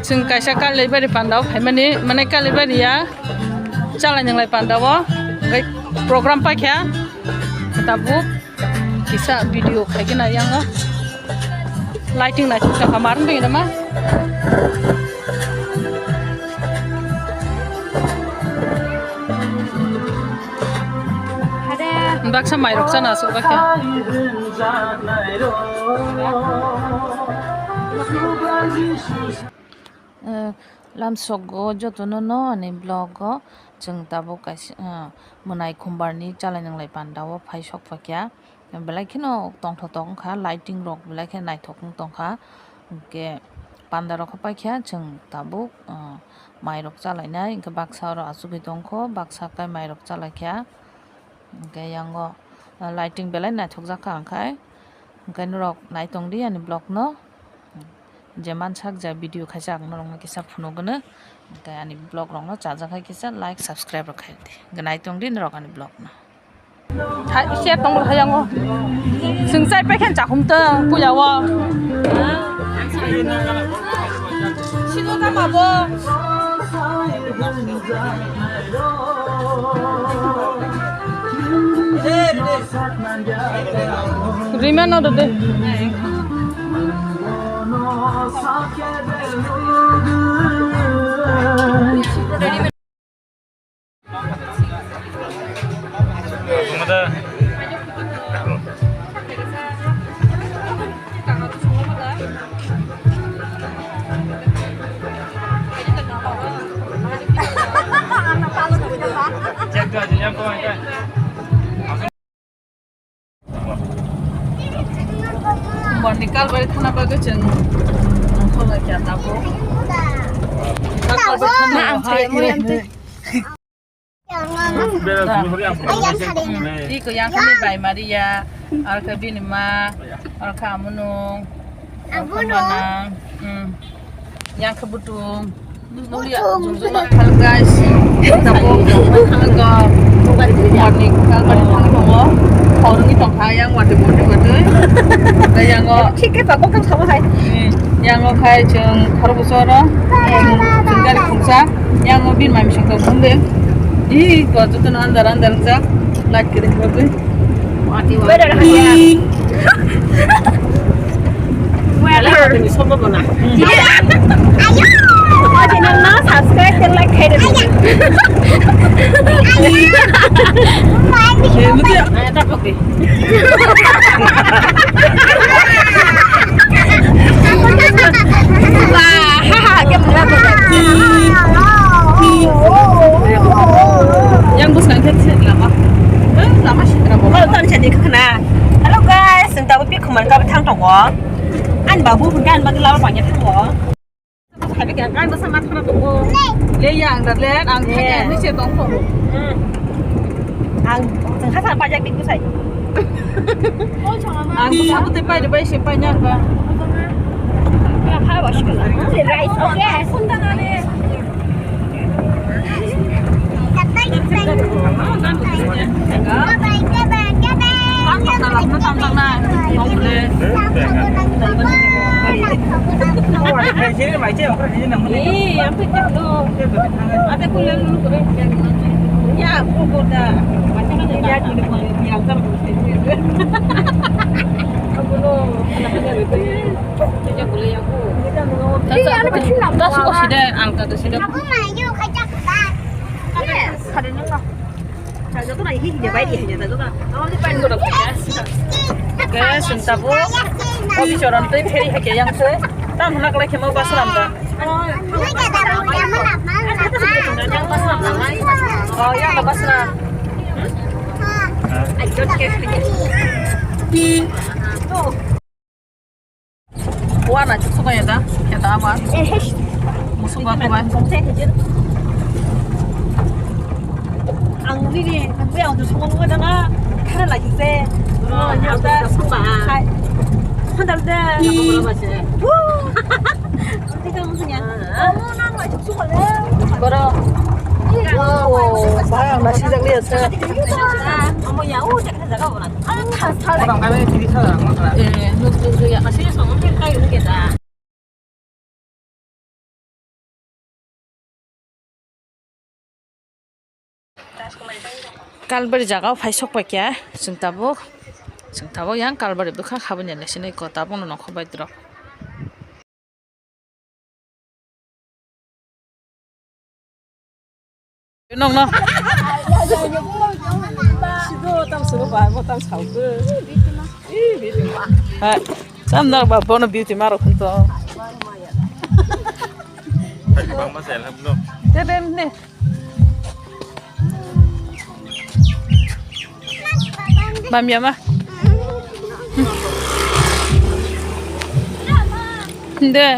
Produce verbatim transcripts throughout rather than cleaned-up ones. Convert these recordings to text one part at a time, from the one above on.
Chwng kaisa Kalibairi pandao phaimani, mane Kalibairi ya Chalainanglai pandao, hwnkhe program paikha, tabuk kisa video khaikhe naiyango, lighting naithok tongkha, marwng tongwi naima. Baksa mairok chana aswk bakhe. Eh, lamsogo jotono no ani vlog o chwng tabuk kaisa, eh, mwnai khumbar ni Chalainanglai panda o phai sok phaikha. Belai kheno tongthotok wngkha, lighting rok belai khe naithok wng tongkha. Hwnkhe panda rok khe paikha chwng tabuk, ah, mai rok chalainai, hwnkhe baksa oro achugwi tongkho, baksa khe mai rok chalaikha. Hwnkhe yango, ah, lighting belai naithokjak kha, hwnkhe, hwnkhe norok nai tongdi ani vlog no. Je mansak ja video khaisa ang norokno kisa phunugwno. Hwnkhe ani vlog rokno chajak hai kisa like, subscribe rok khaidi. Hwnkhe nai tongdi norok ani vlog no. Hai, share tong hai yango. Chwng chai pekhen chakhum tong puya o. Sino tama bo. Rima no de. Borni kalbari thana bagwi chwng nangkuknai khe tabuk. Kalbari thana hai. Tiko yang khe bai Maria, aro khe bini ma, aro khe amunung, aro khe manang, hmm. Yang khe butung. Hello guys, tabuk morning kalbari thang tongo. Khoroknwi tongkha yang watwi morning watwi. Tei yango thik khe tabuk thang samo hai. Yango khai chwng khorok bwsoro chwng gari khungsa. Yango bini mai mising tong thung de. Ih, to jotono andar andar wngjak. Like kiri khoroknwi. Weather haya. Weather. Ini sobo bona. Ayo. O channel no subscribe dan like khai dulu. Ayo. Ayo. Ayo, tak oke. Wah, haha, kayak berapa? Yang bus kan kecil lama. Eh, lama sih, kenapa? Oh, tadi jadi kena. Hello guys, entah apa pik kemana kau thang tongo. An babu bukan bagi lawan banyak tongo. Tapi kan kan bersama sama tongo. Le yang dah le, ang kaya ni saya tongo. Ang tengah sana pajak di kusai. Ang bisa putih pai debai siapa nyangka. Rice, okay. Yes. Guys, sinta bo. Kopi choron tei pheri hai khe yang se. Tam huna kalai khemo basram da. Oh, yang da basram. Wana chuk suka ya da, ya da ama. Musuba ko ba. Ang ni ni, ang ni ang tu suka nunggu dana, kara lagi se. Oh, ya da. Hai. Handal da. Woo. Ang ni kan musunya. Oh, nang lagi suka le. Boro. Wow, bayang nasi jak liya se. Amo ya, oh, jak jaga orang. Eh, nuk nuk ya Kalbari jaga o phai sok pai kha, chwng tabuk, chwng tabuk yang Kalbari bwkha habani le sinai kota bono nokho bai drop. Nong no. Sido tam sugo ba, bo tam sao ke. Ih, beauty ma. Hai, tam dak ba, bono beauty ma rok to. Tadi bang ma sel hab no. Tadi ne. Bam ya ma. De.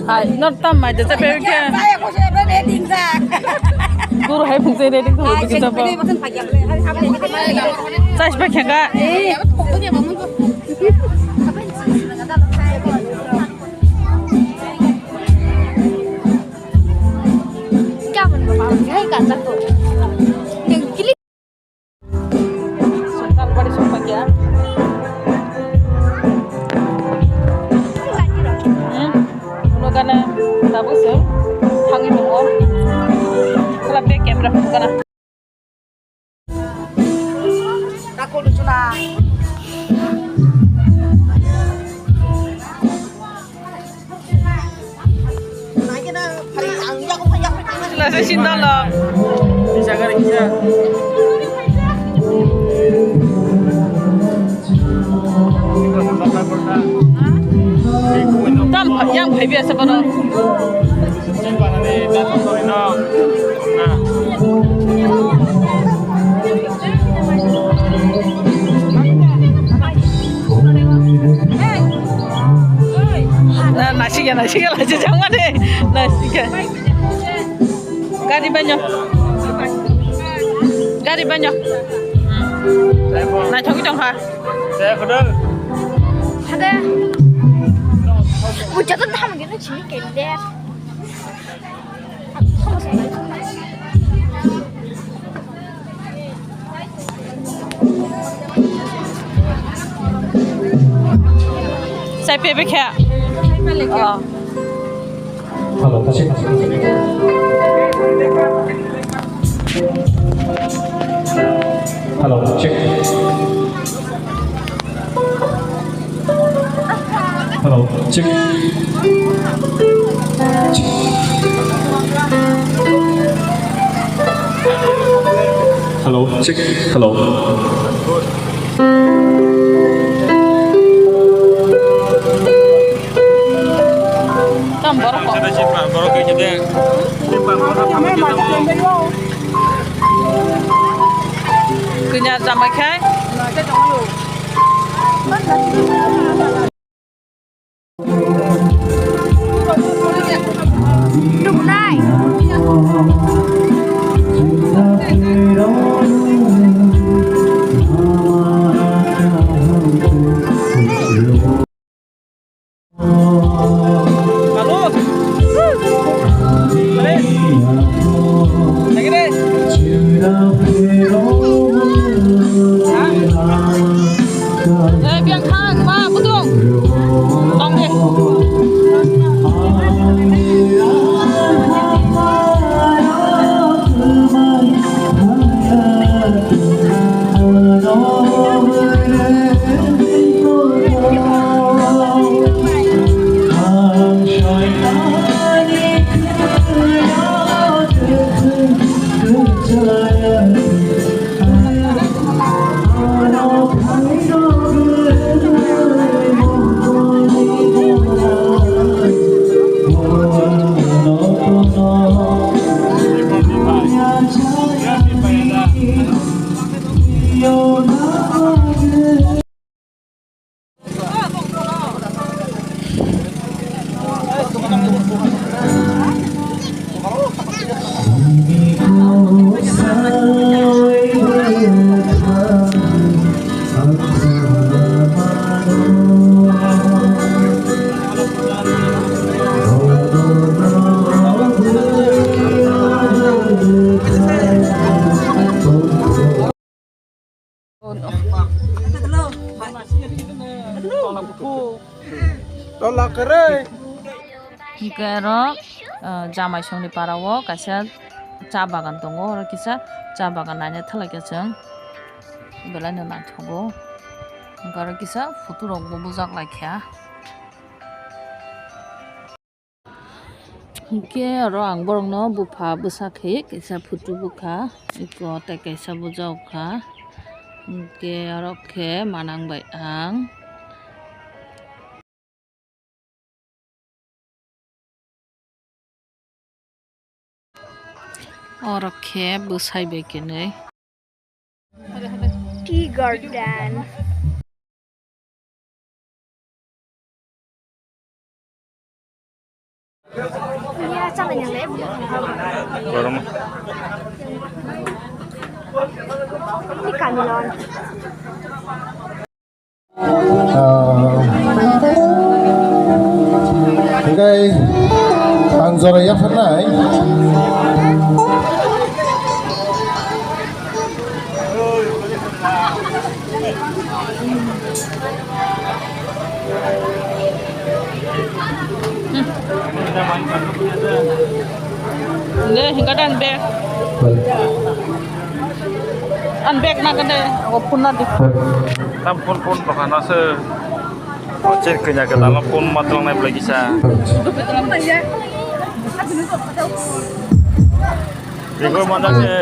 Hai, nor tam mai de chape ke. Guru hai phung se ready to hobi kita ba. Chais pa khenga. Songkar bari songkar ya. Hmm? Uno gana tabuk se thangwi tongo. Kala back camera phone gana. Laisa sindalo. Tam yang phai biasa bono. Na, nasikya, nasikya, lachi jangmani. Nasikya. Gari banyo. Gari banyo. Naithok tongkha. Hade. Bucha to tham gino chini kende. Sai pe be kha. Oh. Hello, check. Hello, check. Hello, check. Hello, check. Hello. Tam borok kok. Borok kok. Kanya jamai khai. Nuknai. Eh, biang khan, ma, budung. Tong de. Tola kwrwi. Hingke aro, ah, Jamaisongni para o kaisa cha bagan tongo, oro kisa cha bagan naina thalaikha chwng, belai no naithogo, hingke aro kisa photo rok bo bujak laikha. Hingke oro ang borokno bupha bwsa khe kaisa photo bukha, eko tei kaisa bujao kha. Hingke oro khe manang bai ang. Oro khe bwsai bai kwnwi. Tea garden. Borok. Ni kamilon. Ah, hingke ang jora yapharnai. Deh, hingke dan bag. An bag na kene, o phone na di. Tam phone phone to kana se. O cher kenya ke dalo phone matwng nai belai kisa. Bego mana se.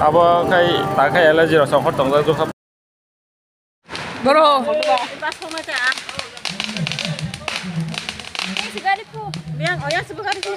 Abo kai ta kai allergy rok sohor tong jak. Boro. Yang, oh ya, sebuah kali.